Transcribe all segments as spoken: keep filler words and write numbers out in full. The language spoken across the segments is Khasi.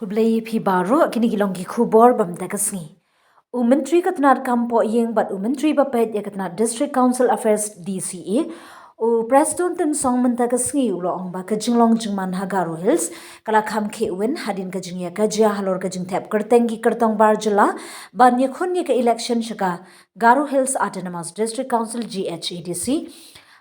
Khublei phi baroh, kine ki long ki khubor ba mynta ka sngi. U Myntri ka tnad kam poh ïing bad u Myntri ba peit ïa ka tnad District Council Affairs, D C A, u Prestone Tynsong, mynta ka sngi u la ong ba ka jinglong jingman ha Garo Hills ka la kham khih win hadien ka jingïakajia halor ka jingthep kyrteng ki kyrtong bar jylla ban ïakhun ïa ka election sha ka Garo Hills Autonomous District Council, G H A D C.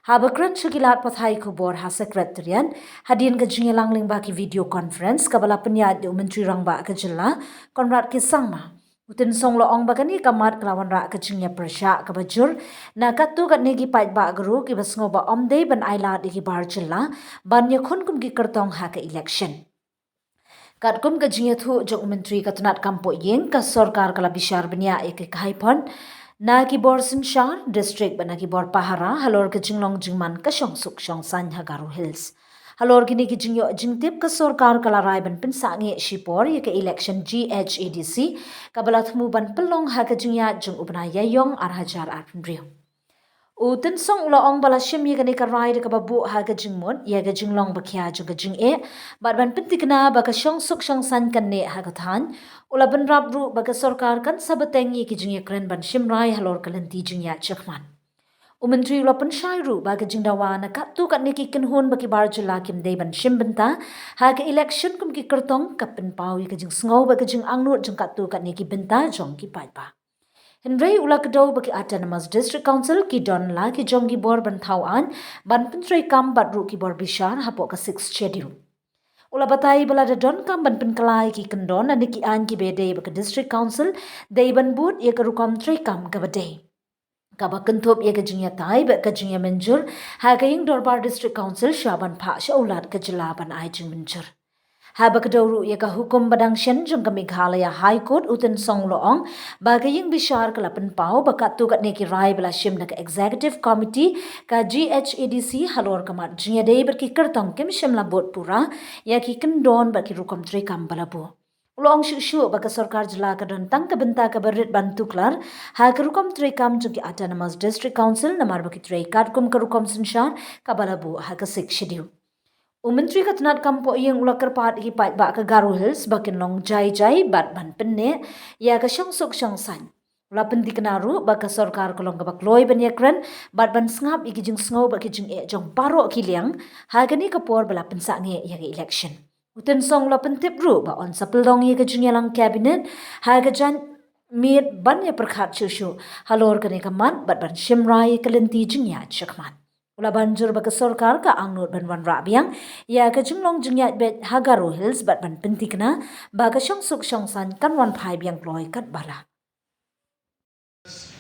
Haba kren sha ki lad pathai khubor ha Secretariat hadien ka jingïalang lyngba ki video conference kaba la pynïaid da u Myntri Rangbah ka jylla, Conrad K Sangma, u Tynsong u la ong ba kane ka mat ka la wanrah ka jingïapyrshah kaba jur na katto katne ki paidbah Garo kiba sngew ba ym dei ban ailad ïa ki bar jylla ban ïakhun kum ki kyrtong ha ka election. Katkum ka jingïathuh jong u Myntri ka tnad kam poh ïing, ka sorkar ka la bishar bniah ïa ki khaïi phon na ki bor synshar district bad na ki bor pahara halor ka jinglong jingman ka shongsuk shongsaiñ ha Garo Hills. Halor kine ki jingïoh jingtip, ka sorkar ka la rai ban pynsangeh shipor ïa ka election G H A D C kaba la thmu ban pynlong ha ka jingïaid jong u bnai Ïaïong ar hajar arphew hynriew. U Tynsong u la ong ba la shim ïa kane ka rai da kaba buh ha ka jingmut ïa ka jinglong ba khia jong ka jingeh bad ban pynthikna ba ka shongsuk shongsaiñ kan neh ha ka thaiñ. U la bynrap ruh ba ka sorkar kan sa bteng ïa ki jingïakren ban shim rai halor ka lynti jingïaid shakhmat. U Myntri u la pynshai ruh ba ka jingdawa na katto katne ki kynhun ba ki bar jylla kim dei ban shim bynta ha ka election kum ki kyrtong ka pynpaw ïa ka jingsngew bad ka jingangnud jong katto katne ki bynta jong ki paidbah. Hynrei u la kdew ba ki Autonomous District Council ki don la ki jong ki bor ban thaw aiñ ban pyntreikam bad ruh ki bor bishar hapoh ka Sixth Schedule. U la batai ba lada donkam ban pynkylla ïa ki kyndon lane ki aiñ kiba ïadei bad ka District Council, dei ban bud ïa ka rukom treikam kaba dei, kaba kynthup ïa ka jingïatai bad ka jingïamynjur ha ka ïing dorbar District Council shuwa ban phah sha u Lat ka jylla ban ai jingmynjur. Haba kdew ruh ïa ka hukum ba dang shen jong ka Meghalaya High Court, u Tynsong u la ong ba ka ïing bishar ka la pynpaw ba katto katne ki rai ba la shim da ka Executive Committee ka G H A D C halor ka mat jingïadei bad ki kyrtong kim shym la bud pura ïa ki kyndon bad ki rukom treikam ba la buh. U la ong shuh shuh ba ka sorkar jylla ka don tang ka bynta kaba rit ban tuklar ha ka rukom treikam jong ki Autonomous District Council namar ba ki trei katkum ka rukom synshar kaba la buh ha ka Sixth Schedule. U Myntri ka tnad kam poh ïing u la kyrpad ïa ki paidbah ka Garo Hills ba kin long jai jai bad ban pynneh ïa ka shongsuk shongsaiñ. U la pynthikna ruh ba ka sorkar ka long kaba kloi ban ïakren bad ban sngap ïa ki jingsngew bad ki jingeh jong baroh ki liang ha kane ka por ba la pynsangeh ïa ka election. U Tynsong u la pyntip ruh ba yn sa pynlong ïa ka jingïalang Cabinet ha ka janmiet ban ïapyrkhat shuh shuh halor kane ka mat bad ban shim rai ïa ka lynti jingïaid shakhmat. U la ban jur ba ka sorkar ka angnud ban wanrah biang ïa ka jinglong jingïaid beit ha Garo Hills bad ban pynthikna ba ka shongsuk shongsaiñ kan wan phai biang kloi katba lah.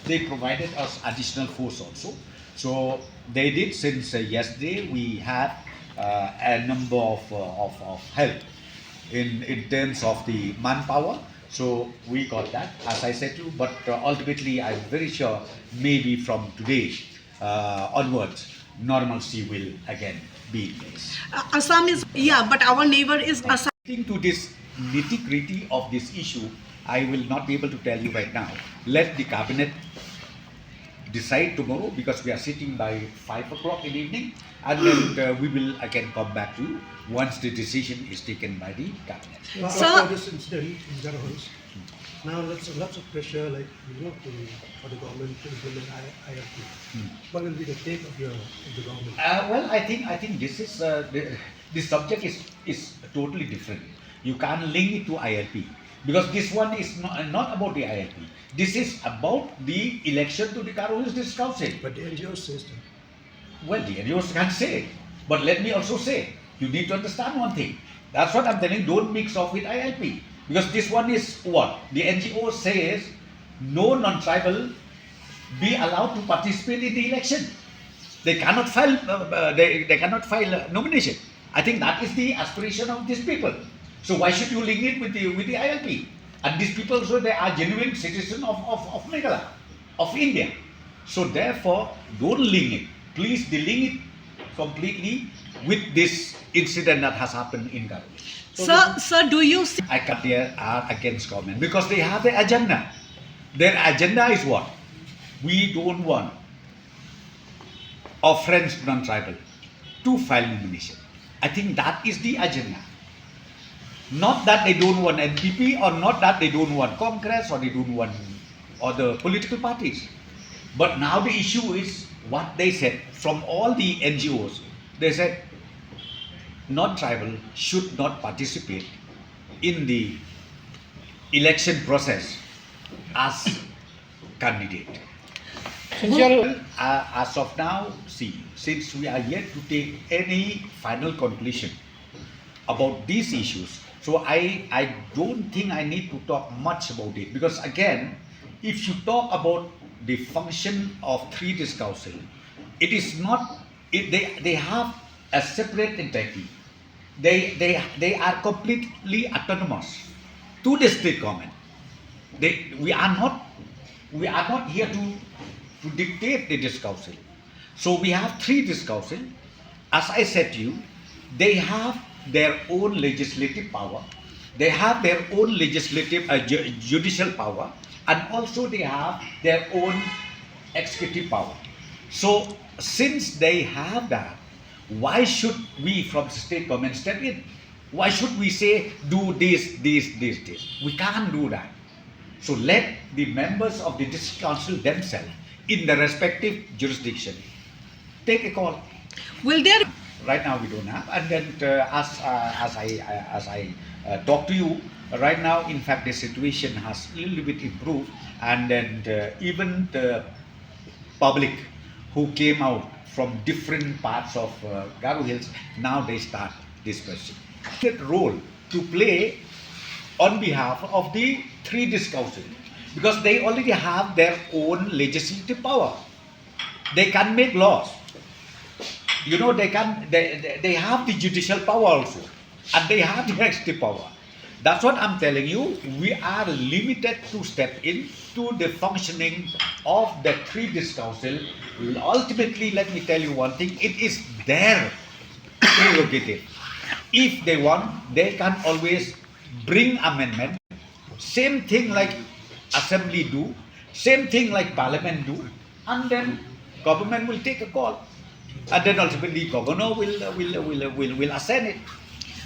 They provided us additional force also. So they did, since uh, yesterday we had uh, a number of, uh, of, of help in, in terms of the manpower. So we got that, as I said to you, but uh, ultimately I'm very sure maybe from today uh, onwards, normalcy will again be in place. Uh, Assam is, yeah, but our neighbor is Assam. Getting to this nitty gritty of this issue, I will not be able to tell you right now. Let the cabinet decide tomorrow, because we are sitting by five o'clock in the evening, and then uh, we will again come back to you once the decision is taken by the cabinet. But So- after this incident in Garo Hills, now lots, lots of pressure, like, you know, to, for the government to implement I- ILP. What will be the take of your of the government? Uh, well, I think I think this is uh, the, the subject is is totally different. You can't link it to ILP, because this one is not, not about the ILP. This is about the election to the Garo Hills District Council. But the N G O says that. Well, the N G Os can say, but let me also say, you need to understand one thing. That's what I'm telling you, don't mix off with ILP. Because this one is what? The N G O says no non-tribal be allowed to participate in the election. They cannot file, uh, uh, they, they cannot file uh, nomination. I think that is the aspiration of these people. So why should you link it with the, with the ILP? And these people, so they are genuine citizens of, of, of Meghalaya, of India. So therefore, don't link it. Please delink it completely with this incident that has happened in Garo Hills. Sir, sir, do you see? I can't, they are against government because they have the agenda. Their agenda is what? We don't want our friends non-tribal to file nomination. I think that is the agenda. Not that they don't want N P P, or not that they don't want Congress, or they don't want other political parties. But now the issue is what they said from all the N G Os. They said non-tribal should not participate in the election process as candidate. Since you are Well, uh, as of now, see, since we are yet to take any final conclusion about these issues, so I, I don't think I need to talk much about it, because again, if you talk about the function of Three District Council, it is not, it, they, they have a separate entity. They, they, they are completely autonomous to the state government. They, we are not, we are not here to, to dictate the District Council. So we have Three District Council. As I said to you, they have their own legislative power, they have their own legislative, uh, ju-, judicial power, and also they have their own executive power. So since they have that, why should we from the state government step in? Why should we say, "Do this, this, this, this"? We can't do that. So let the members of the District Council themselves in the respective jurisdiction take a call. Will there Right now we don't have, and then, uh, as, uh, as I, uh, as I, uh, talk to you right now, in fact, the situation has a little bit improved, and then, uh, even the public who came out from different parts of, uh, Garo Hills, now they start dispersing. That role to play on behalf of the Three District Council, because they already have their own legislative power. They can make laws. You know, they can, they, they, they have the judicial power also, and they have the executive power. That's what I'm telling you. We are limited to step in to the functioning of the Three District Council. Ultimately, let me tell you one thing, it is their prerogative. If they want, they can always bring amendment. Same thing like assembly do, same thing like parliament do, and then government will take a call. And then ultimately governor will, will, will, will, will assent it.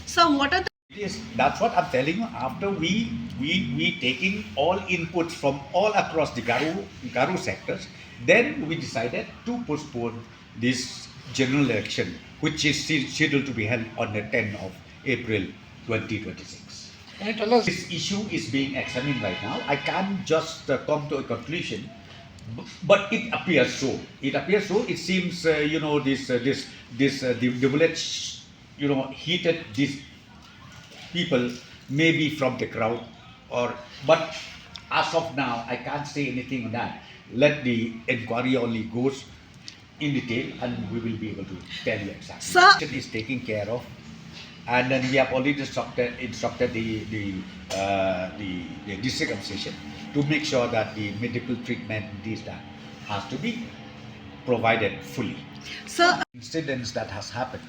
So what are the It is, that's what I'm telling you. After we, we, we taking all inputs from all across the Garo, Garo sectors, then we decided to postpone this general election, which is scheduled to be held on the tenth of April twenty twenty-six. Can you tell us? This issue is being examined right now. I can't just, uh, come to a conclusion, b-, but it appears so. It appears so. It seems, uh, you know, this, uh, this, this, uh, the, the village, you know, heated this people, maybe from the crowd, or, but as of now, I can't say anything on that. Let the inquiry only goes in detail, and we will be able to tell you exactly. Sir. It is taken care of, and then we have already instructed, instructed the, the, uh, the, the district administration to make sure that the medical treatment, this, that, has to be provided fully. Sir. Incidents that has happened,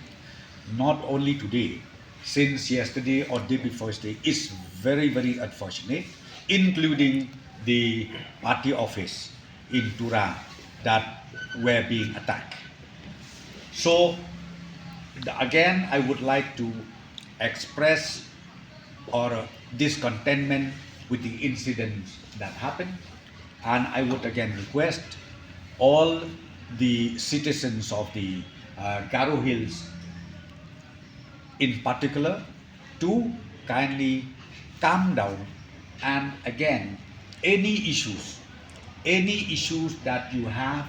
not only today, since yesterday or day before yesterday, is very, very unfortunate, including the party office in Tura that were being attacked. So, the, again, I would like to express or, uh, discontentment with the incidents that happened, and I would again request all the citizens of the, uh, Garo Hills in particular to kindly calm down, and again, any issues, any issues that you have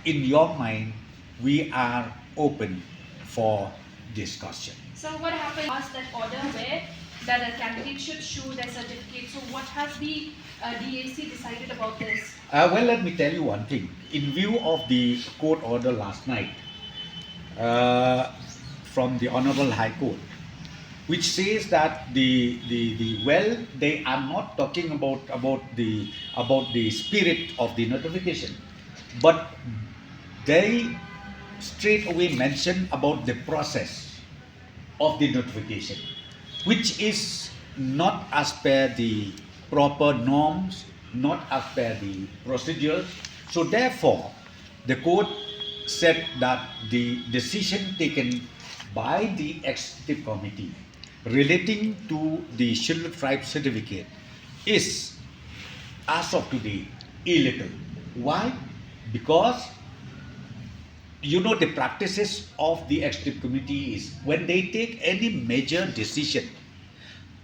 in your mind, we are open for discussion. So what happened was that order where that a candidate should show their certificate. So what has the, uh, D A C decided about this? Uh, well, let me tell you one thing. In view of the court order last night, uh, from the Honorable High Court, which says that the, the, the, well, they are not talking about, about the, about the spirit of the notification, but they straight away mention about the process of the notification, which is not as per the proper norms, not as per the procedures. So therefore, the court said that the decision taken by the executive committee relating to the Scheduled Tribe certificate is, as of today, illegal. Why? Because you know the practices of the executive committee is when they take any major decision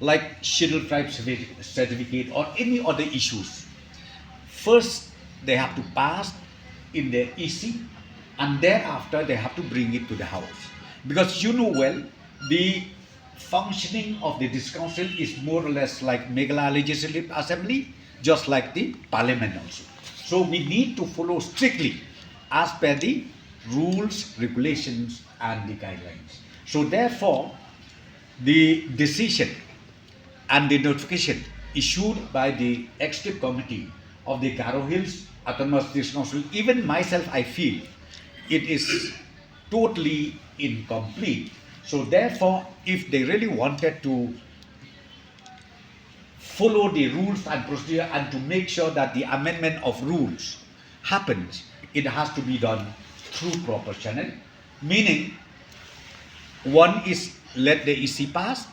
like Scheduled Tribe certi- certificate or any other issues, first they have to pass in the E C and thereafter they have to bring it to the house. Because you know well, the functioning of the district council is more or less like Meghalaya Legislative Assembly, just like the parliament also. So we need to follow strictly as per the rules, regulations, and the guidelines. So therefore, the decision and the notification issued by the executive committee of the Garo Hills Autonomous District Council, even myself, I feel it is totally incomplete. So therefore, if they really wanted to follow the rules and procedure and to make sure that the amendment of rules happens, it has to be done through proper channel. Meaning, one is let the E C pass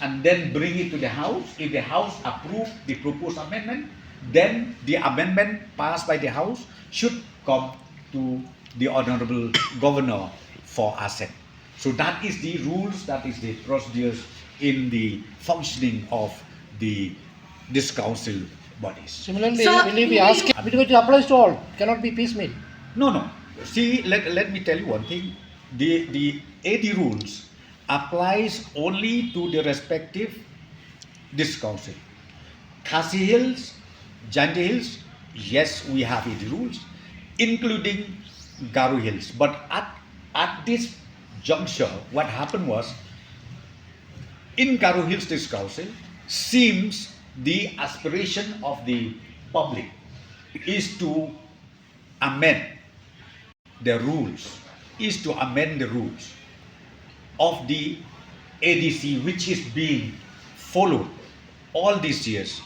and then bring it to the house. If the house approve the proposed amendment, then the amendment passed by the house should come to the honorable governor for assent. So that is the rules, that is the procedures in the functioning of the this council bodies. Similarly, Sir, will you be asking? It applies to all, cannot be piecemeal. No, no. See, let, let me tell you one thing. The the A D rules applies only to the respective this council. Khasi Hills, Jaintia Hills, yes, we have A D rules, including Garo Hills. But at, at this juncture, what happened was, in Garo Hills District Council, seems the aspiration of the public is to amend the rules, is to amend the rules of the A D C, which is being followed all these years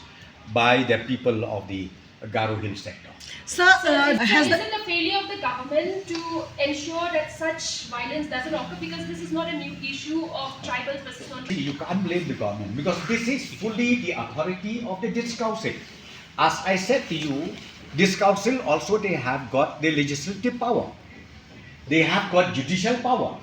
by the people of the Garo Hill sector. Sir, uh, Is, has is the it the failure of the government to ensure that such violence doesn't occur, because this is not a new issue of tribal versus non? You can't blame the government because this is fully the authority of the district council. As I said to you, this council also, they have got the legislative power, they have got judicial power,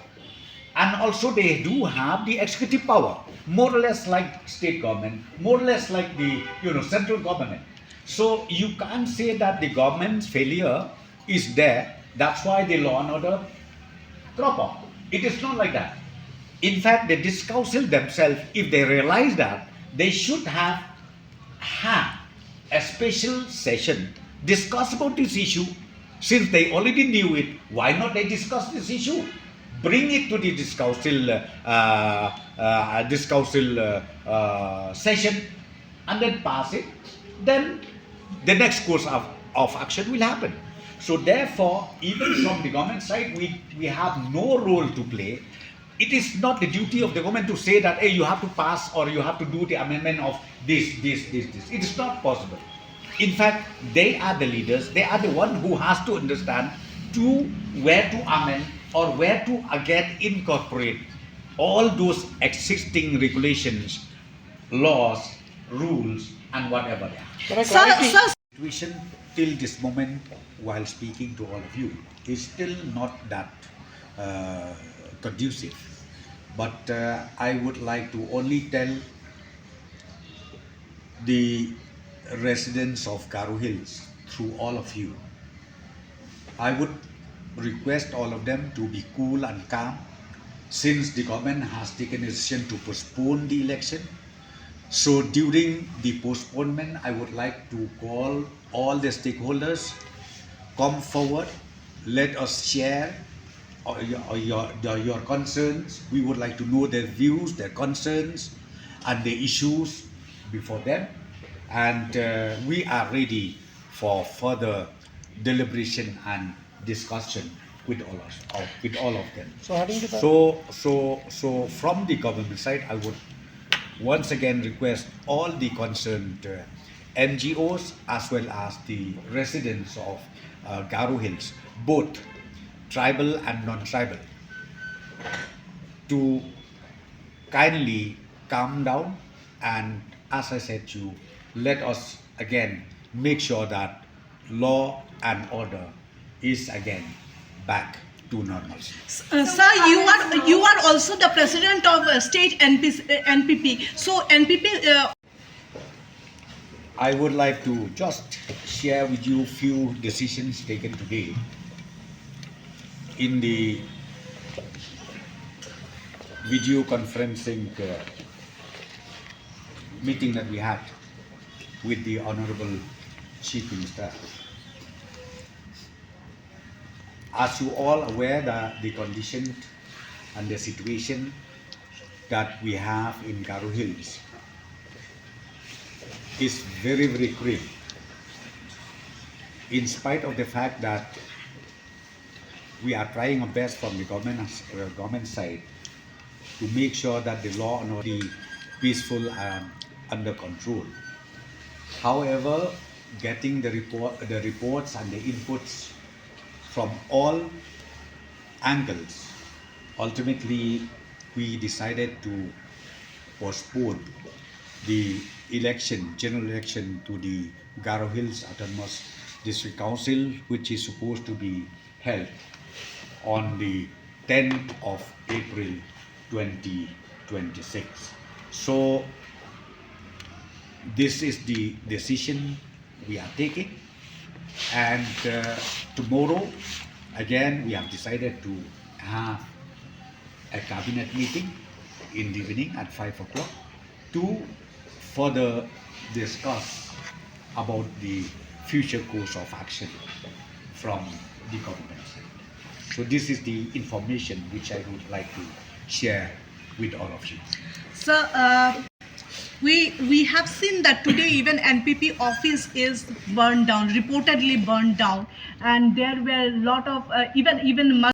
and also they do have the executive power, more or less like state government, more or less like the, you know, central government. So you can't say that the government's failure is there, that's why the law and order drop off. It is not like that. In fact, the district council themselves, if they realize that, they should have had a special session, discuss about this issue. Since they already knew it, why not they discuss this issue? Bring it to the district council, uh, uh, district council uh, uh, session and then pass it. Then the next course of, of action will happen. So therefore, even from the government side, we, we have no role to play. It is not the duty of the government to say that, hey, you have to pass or you have to do the amendment of this, this, this, this. It is not possible. In fact, they are the leaders, they are the one who has to understand to where to amend or where to again incorporate all those existing regulations, laws, rules, and whatever they are. Sir, sir, Situation till this moment, while speaking to all of you, is still not that uh, conducive. But uh, I would like to only tell the residents of Garo Hills, through all of you, I would request all of them to be cool and calm, since the government has taken a decision to postpone the election. So during the postponement, I would like to call all the stakeholders, come forward, let us share uh, your, your, your, your concerns. We would like to know their views, their concerns, and the issues before them. And uh, we are ready for further deliberation and discussion with all of, of- with all of them. So, adding to that- So, so, so from the government side, I would once again request all the concerned uh, N G Os as well as the residents of uh, Garo Hills, both tribal and non-tribal, to kindly calm down, and as I said to you, let us again make sure that law and order is again back to normalcy. Uh, sir, you are you are also the president of uh, state N P C, uh, N P P. So N P P. Uh, I would like to just share with you few decisions taken today in the video conferencing uh, meeting that we had with the Honorable Chief Minister. As you all aware, the, the condition and the situation that we have in Garo Hills is very, very grim. In spite of the fact that we are trying our best from the government, uh, government side to make sure that the law and order be peaceful and under control. However, getting the report, the reports and the inputs from all angles, ultimately we decided to postpone the election, general election to the Garo Hills Autonomous District Council, which is supposed to be held on the tenth of April twenty twenty-six. So this is the decision we are taking, and uh, tomorrow again we have decided to have a cabinet meeting in the evening at five o'clock to further discuss about the future course of action from the government side. So this is the information which I would like to share with all of you. Sir, uh, we we have seen that today even N P P office is burned down, reportedly burned down, and there were a lot of uh, even even